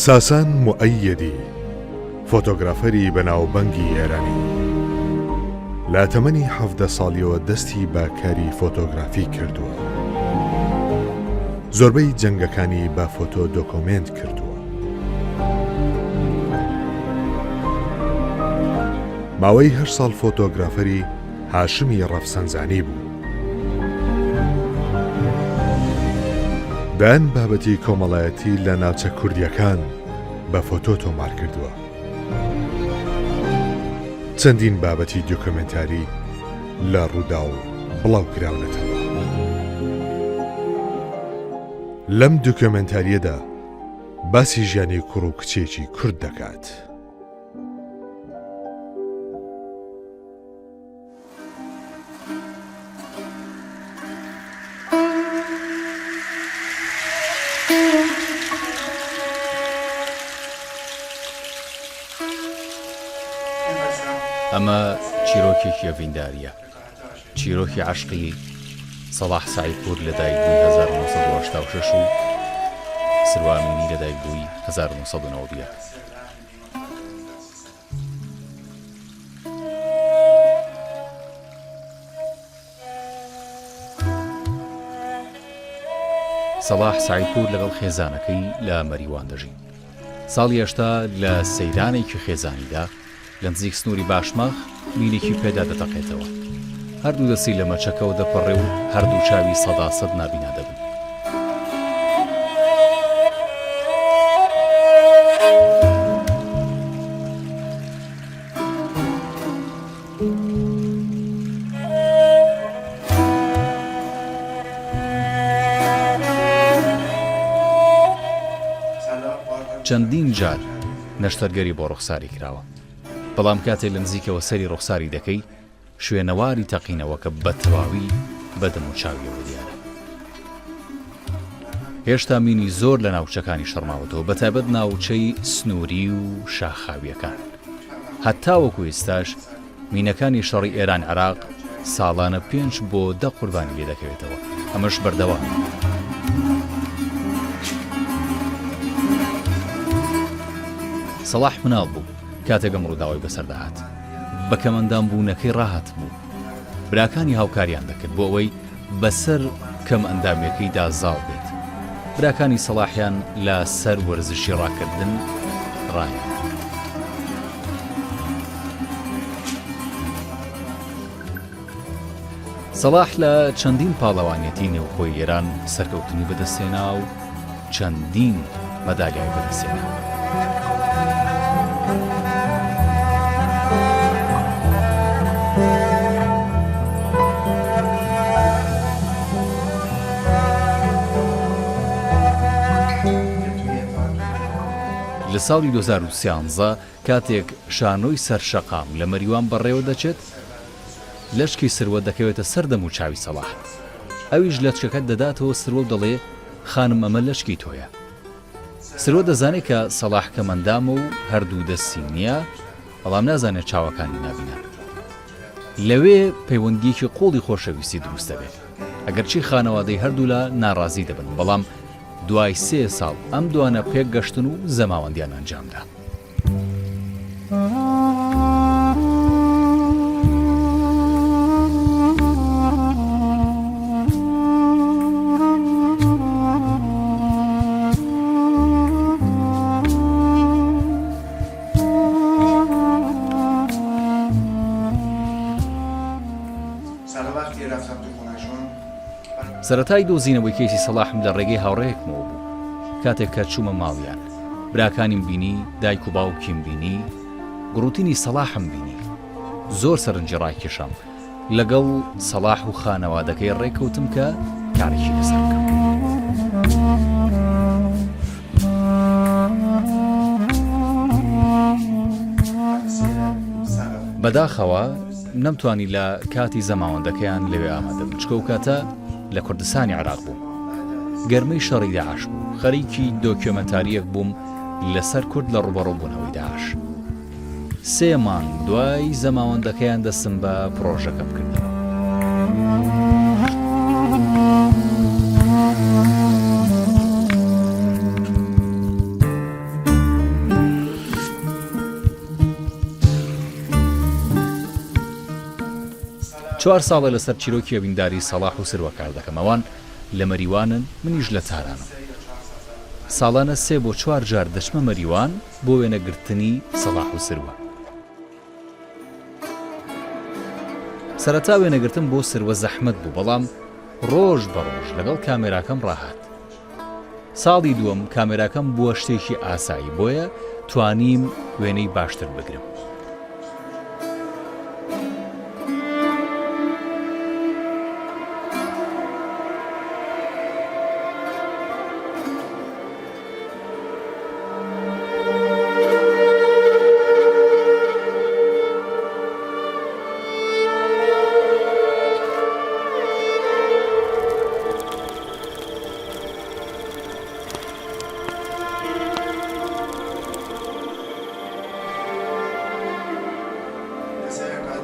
ساسان موئەیەدی، فۆتۆگرافەری بەناوبەنگی ئێرانی، لە تەمەنی 17 ساڵیەوە دەستی بە کاری فۆتۆگرافی کردووە. زۆربەی جەنگەکانی بە فۆتۆ دۆکۆمێنت کردووە. ماوەی هەشت ساڵ فۆتۆگرافەری هاشمی ڕەفسەنجانی بوو. دەیان بابەتی کۆمەڵایەتی لە ناوچە کوردییەکان بە فۆتۆ تۆمار کردووە. چەندین بابەتی دۆکۆمێنتاری لە ڕووداو بڵاو کراونەتەوە. لەم دۆکۆمێنتارییەدا باسی ژیانی کوڕ و کچێکی کورد دەکات. ئەمە چیرۆکێکی ئەڤیندارییە، چیرۆکی عەشقی سەڵاح سەعیدپوور لەدایکبووی 1986 و سروە ئەمینی لەدایکبووی 1991. سەڵاح سەعیدپوور لەگەڵ خێزانەکەی لە مەریوان دەژین. ساڵی هەشتا لە سەیرانێکی خێزانیدا لە نزیک سنووری باشماخ مینێکی پێدا دەتەقێتەوە. هەردوو دەستی لە مەچەکەوە دەپەڕێ و هەردوو چاوی سەداسەد نابینا دەبن. چەندین جار نەشتەرگەری بۆ ڕوخساری کراوە، بەڵام کاتێ لە نزیکەوە سەیری ڕوخساری دەکەی، شوێنەواری تەقینەوەکە بە تەواوی بە دەموچاویەوە دیارە. هێشتا مینی زۆر لە ناوچەکانی شەڕ ماوەتەوە، بەتایبەت ناوچەی سنووری و شاخاوییەکان. هەتاوەکو ئیستاش مینەکانی شەڕی ئێران عێراق ساڵانە پێنج بۆ دە قوربانی لێ دەکەوێتەوە، ئەمەش بەردەوامە. سەڵاح مناڵ بوو کاتێک ئەم ڕووداوەی بەسەردا هات. بە کەمئەندامبوونەکەی ڕاهاتبوو. براکانی هاوکاریان دەکرد بۆ ئەوەی بەسەر کەمئەندامییەکەیدا زاڵ بێت. براکانی سەڵاحیان لە سەر وەرزشی ڕاکردن ڕاهێنا. سەڵاح لە چەندین پاڵەوانیەتی نێوخۆی ئێران سەرکەوتنی بەدەستهێنا و چەندین مەدالیای بەدەستهێنا. لە ساڵی 2013 کاتێک شانۆی سەر شەقام لە مەریوان بەڕێوە دەچێت، لەچکی سروە دەکەوێتە سەر دەموچاوی سەڵاح. ئەویش لەچکەکە دەداتەوە سروە و دەڵێ، خانم ئەمە لەچکی تۆیە. سروە دەزانێ کە سەڵاح کەمئەندامە و هەردوو دەستی نییە، بەڵام نازانێ چاوەکانی نابینان. لەوێ پەیوەندییەکی قووڵی خۆشەویستی دروست دەبێت. ئەگەرچی خانەوادەی هەردوولا ناڕازی دەبن، بەڵام دوای سێ ساڵ ئەم دوانە پێک گەشتن و زەماوەندیان ئەنجامدا. سەرەتای دۆزینەوەی کەیسی سەڵاحم لە ڕێگەی هاوڕێیەکمەوە بوو کاتێک کە چوومە ماڵیان براکانیم بینی دایک و باوکیم بینی گوڕوتینی سەڵاحم بینی زۆر سەرنجی ڕاکێشام لەگەڵ سەڵاح و خانەوادەکەی ڕێکەوتم کە کارێکی لەسەر بکەم. بەداخەوە نەمتوانی لە کاتی زەماوەندەکەیان لەوێ ئامادە بم چکە و کاتە لە کوردستانی عێراق بووم گەرمەی شەڕی داعش بوو خەریکی دۆکیۆمەنتاریەک بووم لەسەر کورد لە ڕوبەڕوبوونەوەی داعش سێ مانگ دوای زەماوەندەکەیان دەستم بە پڕۆژەکەم کردەوە. چوار ساڵە لەسەر چیرۆکی ئەوینداری سەڵاح و سروە کار دەکەم. ئەوان لە مەریوانن، منیش لە تارانم. ساڵانە سێ بۆ چوار جار دەچمە مەریوان بۆ وێنەگرتنی سەڵاح و سروە. سەرەتا وێنەگرتن بۆ سروە زەحمەت بوو، بەڵام ڕۆژ بە ڕۆژ لەگەڵ کامێراکەم ڕاهات. ساڵی دووەم کامێراکەم بووە شتێکی ئاسایی، بۆیە توانیم وێنەی باشتر بگرم.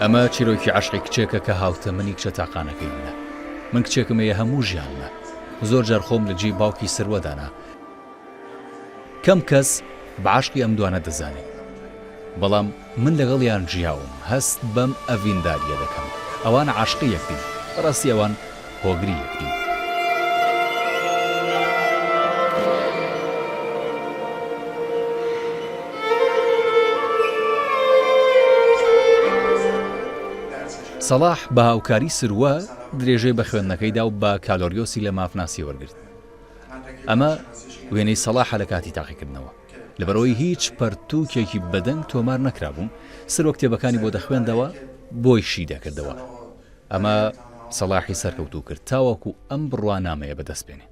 ئەمە چیرۆکی عەشقی کچێکە کە هاوتەمەنی کچە تاقانەکەی منە. من کچێکم هەیە هەموو ژیانمە. زۆر جار خۆم لە جێی باوکی سروە دانا. کەم کەس بە عەشقی ئەم دوانە دەزانێ. بەڵام من لەگەڵیان ژیاوم، هەست بەم ئەڤیندارییە دەکەم. ئەوان عاشقی یەکدین. بەڕاستی ئەوان هۆگری یەکدین. سەڵاح بە هاوکاری سروە درێژەی بە خوێندنەکەی دا و بەکالۆریۆسی لە مافناسی وەرگرت. ئەمە وێنەی سەڵاحە لە کاتی تاقیکردنەوە. لەبەرئەوەی هیچ پەرتووکێکی بەدەنگ تۆمار نەکرابوو، سروە کتێبەکانی بۆ دەخوێندەوە، بۆی شی دەکردەوە. ئەمە سەڵاحی سەرکەوتوو کرد تاوەکو ئەم بڕوانامەیە بەدەست بێنێ.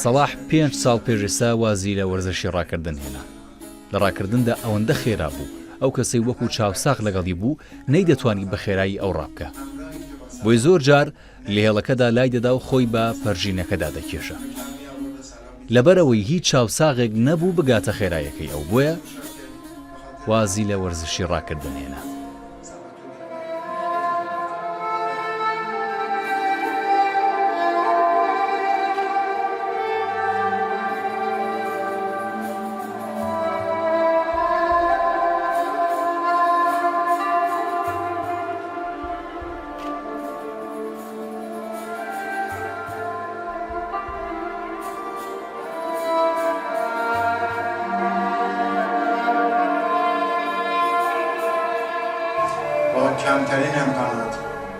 سەڵاح پێنج ساڵ پێش ئێستا وازی لە وەرزشی ڕاکردن هێنا. لە ڕاکردندا ئەوەندە خێرا بوو، ئەو کەسەی وەکو چاوساغ لەگەڵی بوو نەیدەتوانی بە خێرایی ئەو ڕابکا. بۆیە زۆر جار لە هێڵەکەدا لای دەدا و خۆی بە پەرژینەکەدا دەکێشا. لەبەرئەوەی هیچ چاوساغێک نەبوو بگاتە خێرایەکەی ئەو بۆیە وازی لە وەرزشی ڕاکردن هێنا.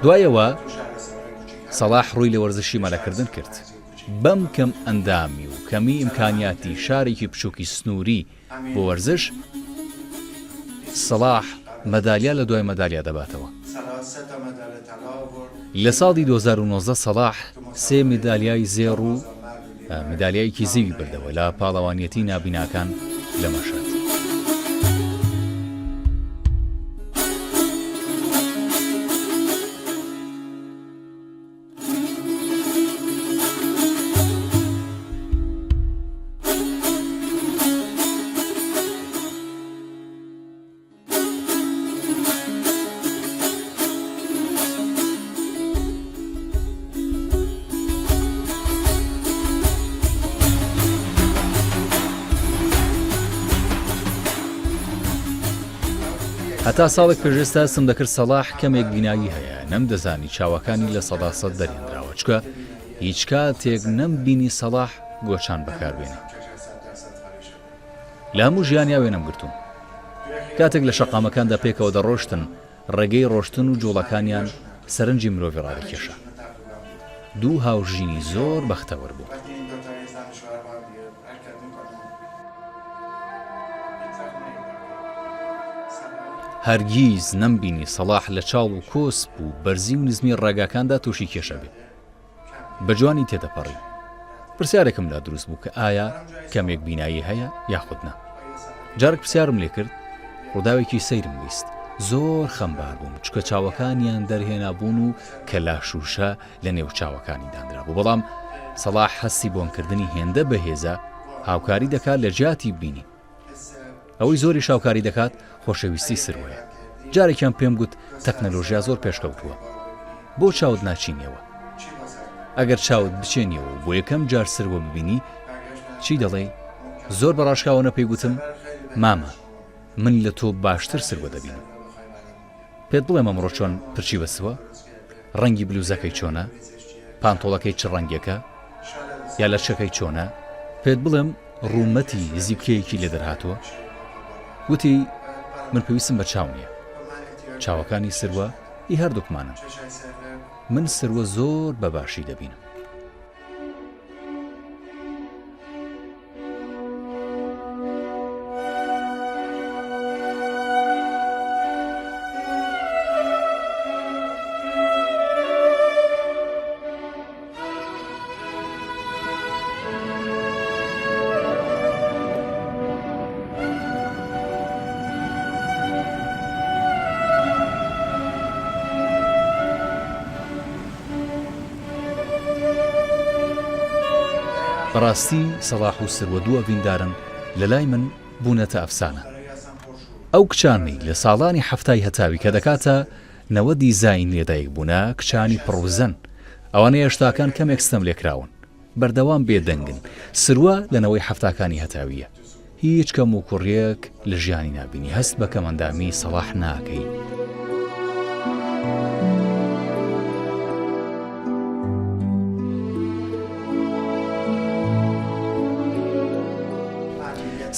دوای ئەوە سەڵاح ڕووی لە وەرزشی مەلەکردن کرد. بەم کەم ئەندامی و کەمی ئیمکانیاتی شارێکی بچووکی سنووری بۆ وەرزش، سەڵاح مەدالیا لە دوای مەدالیا دەباتەوە. لە ساڵی 2019 سەڵاح سێ مەدالیای زێڕ و مەدالیایەکی زیوی بردەوە لە پاڵەوانیەتی نابیناکان لە مەشهەد. هەتا ساڵێک پێش ئێستا هەستم دەکرد سەڵاح کەمێک بینایی هەیە، نەمدەزانی چاوەکانی 100% دەرهێنراوە، چونکە هیچ کاتێک نەمبینی سەڵاح گۆچان بەکاربێنێ. لە هەموو ژیانیا وێنەم گرتوون. کاتێک لە شەقامەکاندا پێکەوە دەڕۆشتن، ڕێگەی ڕۆشتن و جوڵەکانیان سەرنجی مرۆڤی ڕادەکێشا. دوو هاوژینی زۆر بەختەوەر بوون. هەرگیز نەمبینی سەڵاح لە چاڵ و کۆسپ و بەرزی و نزمی ڕێگاکاندا تووشی کێشە بێ. بە جوانی تێدەپەڕی. پرسیارێکم لا دروست بوو کە ئایا کەمێک بینایی هەیە یاخود نا. جارێک پرسیارم لێ کرد، ڕووداوێکی سەیرم بیست. زۆر خەمبار بووم، چونکە چاوەکانیان دەرهێنابوون و کەلاشووشە لە نێو چاوەکانی دانرابوو، بەڵام. سەڵاح هەستی بۆنکردنی هێندە بەهێزە هاوکاری دەکات لە جیاتی بینین. ئەوەی زۆریش هاوکاری دەکات خۆشەویستی سروەیە. جارێکیان پێم گوت تەکنەلۆژیا زۆر پێشکەوتووە. بۆ چاوت ناچینیەوە؟ ئەگەر چاوت بچێنیەوە و بۆ یەکەم جار سروە ببینی چی دەڵێی؟ زۆر بە ڕاشکاوانە پێی گوتم مامە من لە تۆ باشتر سروە دەبینم. پێت بڵێم ئەمڕۆ چۆن پرچی بەستووە؟ ڕەنگی بلوزەکەی چۆنە؟ پانتۆڵەکەی چ ڕەنگێکە؟ یا لەچکەکەی چۆنە؟ پێت بڵێم ڕوومەتی زیپکەیەکی لێ دەرهاتووە؟ وتی من پێویستم بە چاو نییە. چاوەکانی سروە ئی هەردووکمانن. من سروە زۆر بە باشی دەبینم. بەڕاستی سەڵاح و سروە دوو ئەڤیندارن لەلای من بوونەتە ئەفسانە. ئەو کچانەی لە ساڵانی حەفتای هەتاوی کە دەکاتە نەوەدی زایینی لەدایک بوونە کچانی پڕ وزەن ئەوانەی هەشتاکان کەمێک ستەم لێکراون بەردەوام بێدەنگن سروە لە نەوەی حەفتاکانی هەتاوییە هیچ کەموکوڕیەک لە ژیانی نابینی هەست بە کەمئەندامی سەڵاح ناکەی.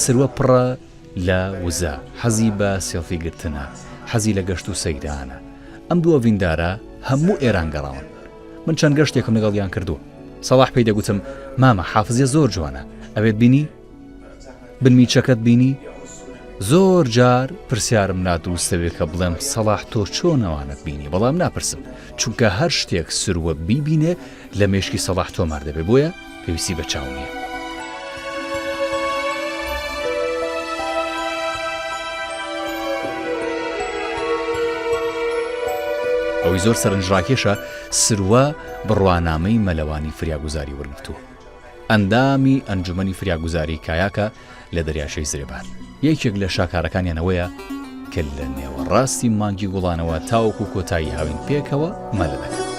سروە پڕە لە وزە، حەزی بە سێڵفی گرتنە، حەزی لە گەشت و سەیرانە. ئەم دوو ئەڤیندارە هەموو ئێران گەڕاون. من چەند گەشتێکم لەگەڵیان کردووە. سەڵاح پێی دەگوتم، مامە حافزیە زۆر جوانە، ئەوێت بینی؟ بنمیچەکەت بینی؟ زۆر جار پرسیارم لا دروست دەبێت کە بڵێم سەڵاح تۆ چۆن ئەوانەت بینی، بەڵام ناپرسم، چونکە هەر شتێک سروە بیبینێ لە مێشکی سەڵاح تۆمار دەبێ، بۆیە پێویستی بە چاو نییە. ئەوەی زۆر سەرنجڕاکێشە سروە بڕوانامەی مەلەوانی فریاگوزاری وەرگرتووە. ئەندامی ئەنجومەنی فریاگوزاری کایاکە لە دەریاچەی زرێبار. یەکێک لە شاکارەکانیان ئەوەیە کە لە نێوەڕاستی مانگی گوڵانەوە تاوەکو کۆتایی هاوین پێکەوە مەلە دەکەن.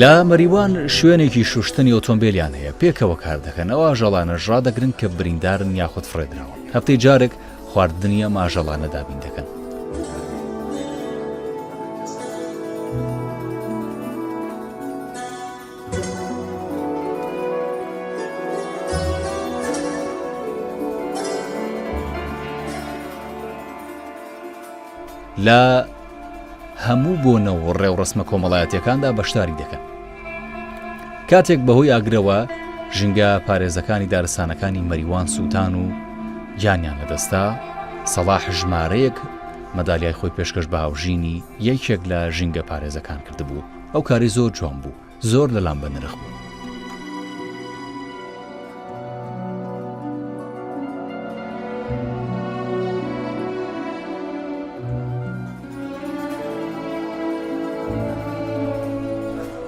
لە مەریوان شوێنێکی شوشتنی ئۆتۆمبیلیان هەیە پێکەوە کار دەکەن ئەو ئاژەڵانەش ڕادەگرن کە بریندارن یاخود فڕێدراون هەفتەی جارێک خواردنی ئەم ئاژەڵانە دابین دەکەن. لە هەموو بۆنە و ڕێوڕەسمە کۆمەڵایەتیەکاندا بەشداری دەکەن. کاتێک بەهۆی ئاگرەوە ژینگە پارێزەکانی دارستانەکانی مەریوان سووتان و گیانیان لەدەستا، سەڵاح ژمارەیەک مەدالیای خۆی پێشکەش بە هاوژینی یەکێک لە ژینگە پارێزەکان کردبوو. ئەو کاری زۆر جوان بوو، زۆر لەلام بەنرخ بوو.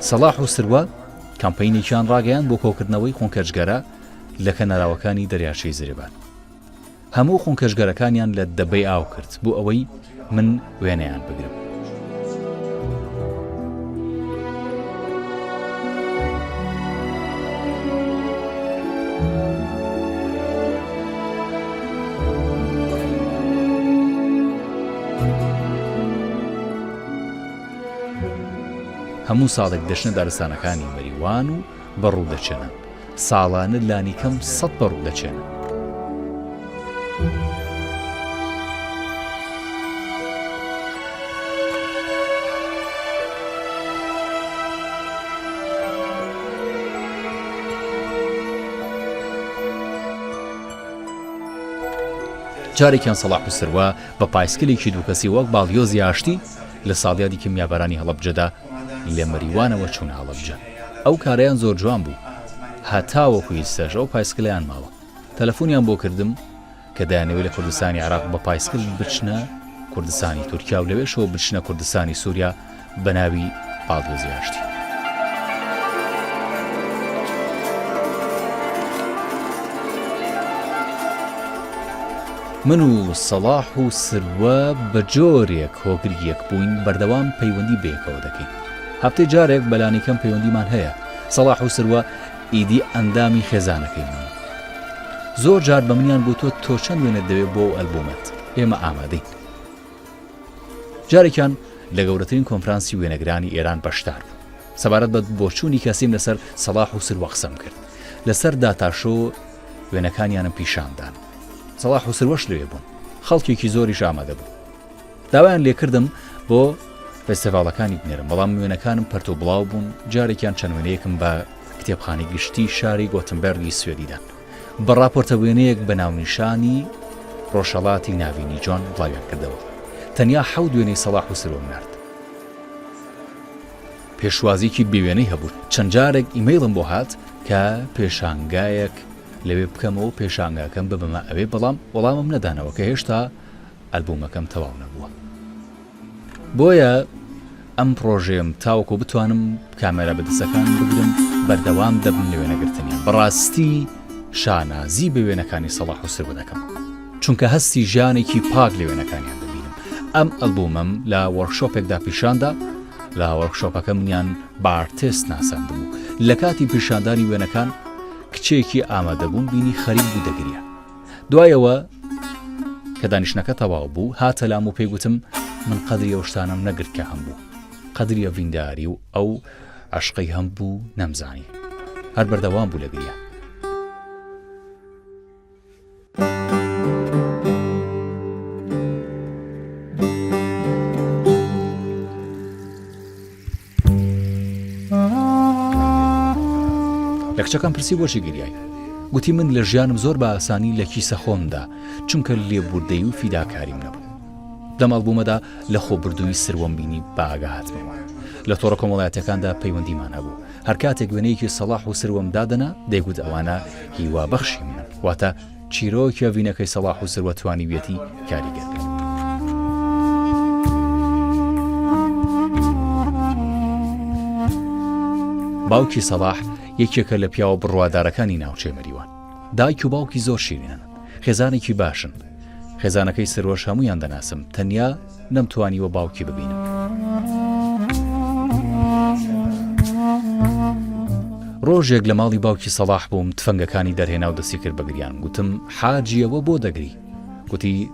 سەڵاح و سروە کامپەینێکیان ڕاگەیاند بۆ کۆکردنەوەی خۆنکەجگەرە لە کەناراوەکانی دەریاچەی زرێبان. هەموو خونکەشگەرەکانیان لە دەبەی ئاو کرد بۆ ئەوەی من وێنەیان بگرم. هەموو ساڵێک دەچنە دارستانەکانی مەریوان و بەڕوو دەچێنن. ساڵانە لانیکەم سەت بەڕوو دەچێنن. جارێکیان سەڵاح و سروە بە پایسکلێکی دووکەسی وەک باڵیۆزی ئاشتی لە ساڵیادی کیمیابارانی هەڵەبجەدا. لە مەریوانەوە چوونە هەڵەبجە. ئەو کارەیان زۆر جوان بوو. هەتاوەکو ئیستاش ئەو پایسکلەیان ماوە. تەلەفونیان بۆ کردم کە دەیانەوێت لە کوردستانی عێراق بە پایسکل بچنە کوردستانی تورکیا و لەوێشەوە بچنە کوردستانی سووریا بە ناوی باڵیۆزی ئاشتی. من و سەڵاح و سروە بە جۆرێک هۆگری یەک بووین بەردەوام پەیوەندی بەیەکەوە دەکەین. هەفتەی جارێک بەلانیکەم پەیوەندیمان هەیە. سەڵاح و سروە ئیدی ئەندامی خێزانەکەی منن. زۆر جار بە منیان گوتووە تۆ چەند وێنەت دەوێت بۆ ئەو ئەلبومەت، ئێمە ئامادەین. جارێکیان لە گەورەترین کۆنفرانسی وێنەگرانی ئێران بەشدار بووم. سەبارەت بە بۆچوونی کەسیم لەسەر سەڵاح و سروە قسەم کرد. لەسەر داتاشۆ وێنەکانیانم پیشان دان. سەڵاح و سروەش لەوێ بوون. خەڵکێکی زۆریش ئامادە بوو. داوایان لێکردم بۆ فێستیڤاڵەکانی بنێرم، بەڵام وێنەکانم پەرت و بڵاو بوون، جارێکیان چەند وێنەیەکم بە کتێبخانەی گشتی شاری گۆتنبێرگی سوێدی دان. بە ڕاپۆرتە وێنەیەک بە ناونیشانی ڕۆژهەڵاتی ناڤینی جوان بڵاویان کردەوە. تەنیا حەوت وێنەی سەڵاح و سروەم نارد. پێشوازییەکی بێوێنەی هەبوو. چەند جارێک ئیمەیڵم بۆ هات کە پێشانگایەک لەوێ بکەمەوە و پێشانگاکەم ببەمە ئەوێ، بەڵام وەڵامم نەدانەوە کە هێشتا ئەلبومەکەم تەواو نەبووە بۆیە ئەم پڕۆژەیەم تاوەکو بتوانم کامێرا بەدەستەکانم بگرم بەردەوام دەبم لە وێنەگرتنیان بەڕاستی شانازی بە وێنەکانی سەڵاح و سروە دەکەم چونکە هەستی ژیانێکی پاک لە وێنەکانیان دەبینم ئەم ئەلبومەم لە وۆرکشۆپێکدا پیشاندا لە وۆرکشۆپەکە منیان بە ئارتێست ناساندبوو لە کاتی پیشاندانی وێنەکان کچێکی ئامادەبووم بینی خەریک بوو دەگریا دوای ئەوە کە دانیشتنەکە تەواو بوو هاتە لام و پێی گوتم من قەدری ئەو شتانەم نەگرت کە هەمبوو قەدری ئەڤینداری و ئەو عەشقەی هەمبوو نەمزانی هەر بەردەوام بوو لە گریان. لە کچەکەم پرسی بۆچی گریای؟ گوتی من لە ژیانم زۆر بە ئاسانی لە کیسە خۆمدا چونکە لێبوردەی و فیداکاریم نەبوو. لەم ئەلبومەدا لە خۆبردووی سروەم بینی بە ئاگا هاتمەوە. لە تۆڕە کۆمەڵایەتیەکاندا پەیوەندیمان هەبوو. هەر کاتێک وێنەیەکی سەڵاح و سروەم دادەنا دەیگوت ئەوانە هیوابەخشی منن. واتە چیرۆکی ئەڤینەکەی سەڵاح و سروە توانیویەتی کاریگەر بێت. باوکی سەڵاح یەکێکە لە پیاوە بڕوادارەکانی ناوچەی مەریوان. دایک و باوکی زۆر شیرینن، خێزانێکی باشن. خێزانەکەی سروەش هەموویان دەناسم، تەنیا نەمتوانیوە باوکی ببینم. ڕۆژێک لە ماڵی باوکی سەڵاح بووم، تفەنگەکانی دەرهێنا و دەستی کرد بە گریان. گوتم، حاجی ئەوە بۆ دەگری؟ گوتی،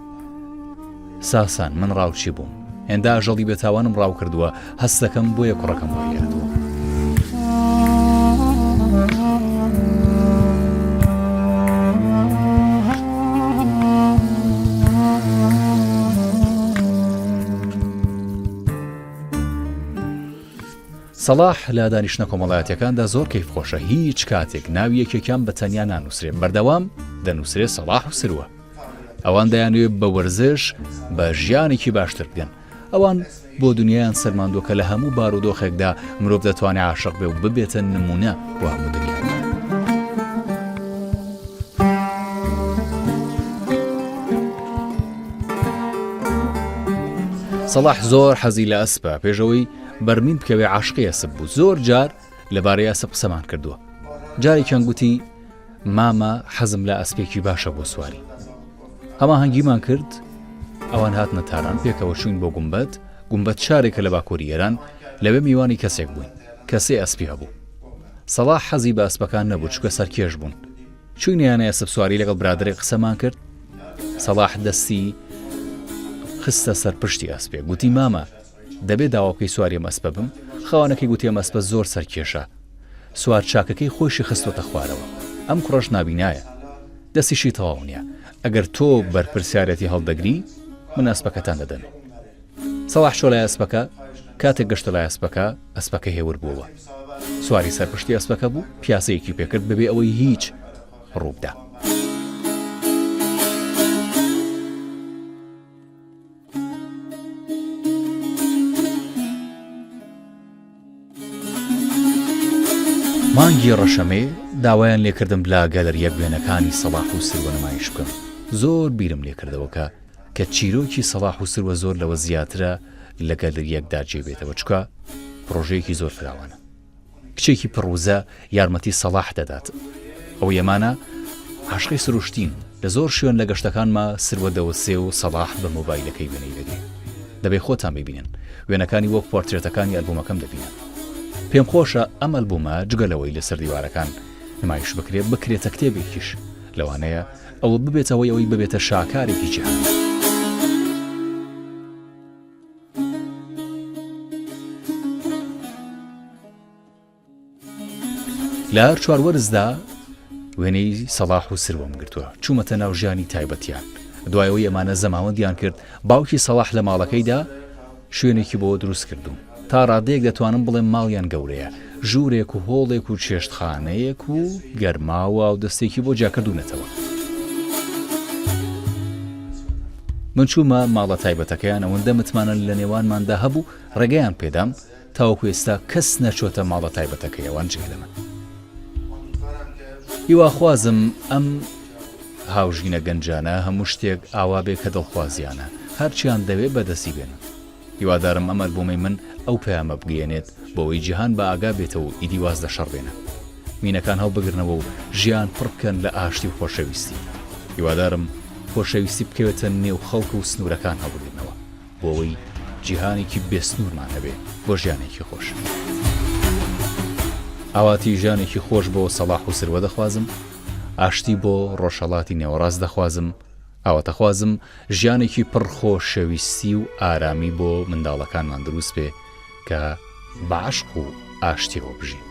ساسان من ڕاوچی بووم. هێندە ئاژەڵی بێتاوانم ڕاو کردووە، هەست دەکەم بۆیە کوڕەکەم وای لێهاتووە. سەڵاح لە دانیشتنە کۆمەڵایەتیەکاندا زۆر کەیفخۆشە، هیچ کاتێک ناوی یەکێکیان بە تەنیا نانووسرێ، بەردەوام دەنووسرێ سەڵاح و سروە. ئەوان دەیانەوێت بە وەرزش بە ژیانێکی باشتر بگەن. ئەوان بۆ دنیایان سەلماندووە کە لە هەموو بارودۆخێکدا مرۆڤ دەتوانێت عاشق بێ و ببێتە نموونە بۆ هەموو دنیا. سەڵاح زۆر حەزی لە ئەسپە، پێش ئەوەی بەرمین بکەوێ عاشقی ئەسپ بوو. زۆر جار لەبارەی ئەسپ قسەمان کردووە. جارێکیان گوتی مامە حەزم لە ئەسپێکی باشە بۆ سواری. هەماهەنگیمان کرد، ئەوان هاتنە تاران، پێکەوە چووین بۆ گومبەد، گومبەد شارێکە لە باکووری ئێران، لەوێ میوانی کەسێک بووین، کە سێ ئەسپی هەبوو. سەڵاح حەزی بە ئەسپەکان نەبوو، چونکە سەرکێش بوون. چووینە یانەی ئەسپسواری لەگەڵ برادەرێک قسەمان کرد، سەڵاح دەستی خستە سەر پشتی ئەسپێک، گوتی مامە دەبێ داوا بکەی سواری ئەم ئەسپە بم؟ خاوەنەکەی گوتی ئەم ئەسپە زۆر سەرکێشە، سوار چاکەکەی خۆیشی خستووەتە خوارەوە، ئەم کوڕەش نابینایە، دەستیشی تەواو نییە، ئەگەر تۆ بەرپرسیارێتی هەڵدەگری من ئەسپەکەتان دەدەمێ. سەڵاح چۆ لای ئەسپەکە، کاتێک گەشتە لای ئەسپەکە، ئەسپەکە هێور بووەوە. سواری سەر پشتی ئەسپەکە بوو، پیاسەیەکی پێکرد بەبێ ئەوەی هیچ ڕووبدا. مانگی ڕەشەمێ داوایان لێکردم لە گەلەرییەک وێنەکانی سەڵاح و سروە نمایش بکەم. زۆر بیرم لێکردەوە کە کە چیرۆکی سەڵاح و سروە زۆر لەوە زیاترە لە گەلەرییەکدا جێ بێتەوە چونکە پڕۆژەیەکی زۆر فراوانە. کچێکی پڕ وزە یارمەتی سەڵاح دەدات. ئەو یەمانە عاشقی سروشتین، لە زۆر شوێن لە گەشتەکانما سروە دەوەستێ و سەڵاح بە مۆبایلەکەی وێنەی دەگرێ. دەبێ خۆتان بیبینن. وێنەکانی وەک پۆرترێتەکانی ئەلبومەکەم دەبینن. پێم خۆشە ئەم ئەلبومە جگە لەوەی لەسەر دیوارەکان نمایش بکرێ، بکرێتە کتێبێکیش. لەوانەیە ئەوە ببێتە هۆی ئەوەی ببێتە شاکارێکی جیهانی. لە هەر چوار وەرزدا وێنەی سەڵاح و سروەم گرتووە چوومەتە ناو ژیانی تایبەتیان دوایەوەی ئەمانە زەماوەندیان کرد باوکی سەڵاح لە ماڵەکەیدا شوێنێکی بۆ دروست کردوون تا ڕادەیەک دەتوانم بڵێم ماڵیان گەورەیە ژوورێک و هۆڵێک و چێشتخانەیەک و گەرماوە و دەستێکی بۆ جیاکردوونەتەوە. من چوومە ماڵە تایبەتەکەیان ئەوەندە متمانە لە نێوانماندا هەبوو ڕێگەیان پێدام تاوەکو ئێستا کەس نەچۆتە ماڵە تایبەتەکەی ئەوان جگە لە من. هیواخوازم ئەم هاوژینە گەنجانە هەموو شتێک ئاوا بێ کە دڵخوازیانە هەرچیان دەوێ بەدەستی بێنن. هیوادارم ئەم ئەلبومەی من ئەو پەیامە بگەیەنێت بۆوەی جیهان بە ئاگا بێتەوە و ئیدی واز لە شەڕ بێنن. مینەکان هەڵبگرنەوە و ژیان پڕ بکەن لە ئاشتی و خۆشەویستی. هیوادارم خۆشەویستی بکەوێتە نێو خەڵک و سنوورەکان هەڵبگرنەوە. بۆ ئەوەی جیهانێکی بێ سنوورمان هەبێ بۆ ژیانێکی خۆش. ئاواتی ژیانێکی خۆش بۆ سەڵاح و سروە دەخوازم، ئاشتی بۆ ڕۆژهەڵاتی نێوەڕاست دەخوازم، ئاواتەخوازم ژیانێکی پڕ خۆشەویستی و ئارامی بۆ منداڵەکانمان دروست بێ کە بە عەشق و ئاشتیەوە بژین.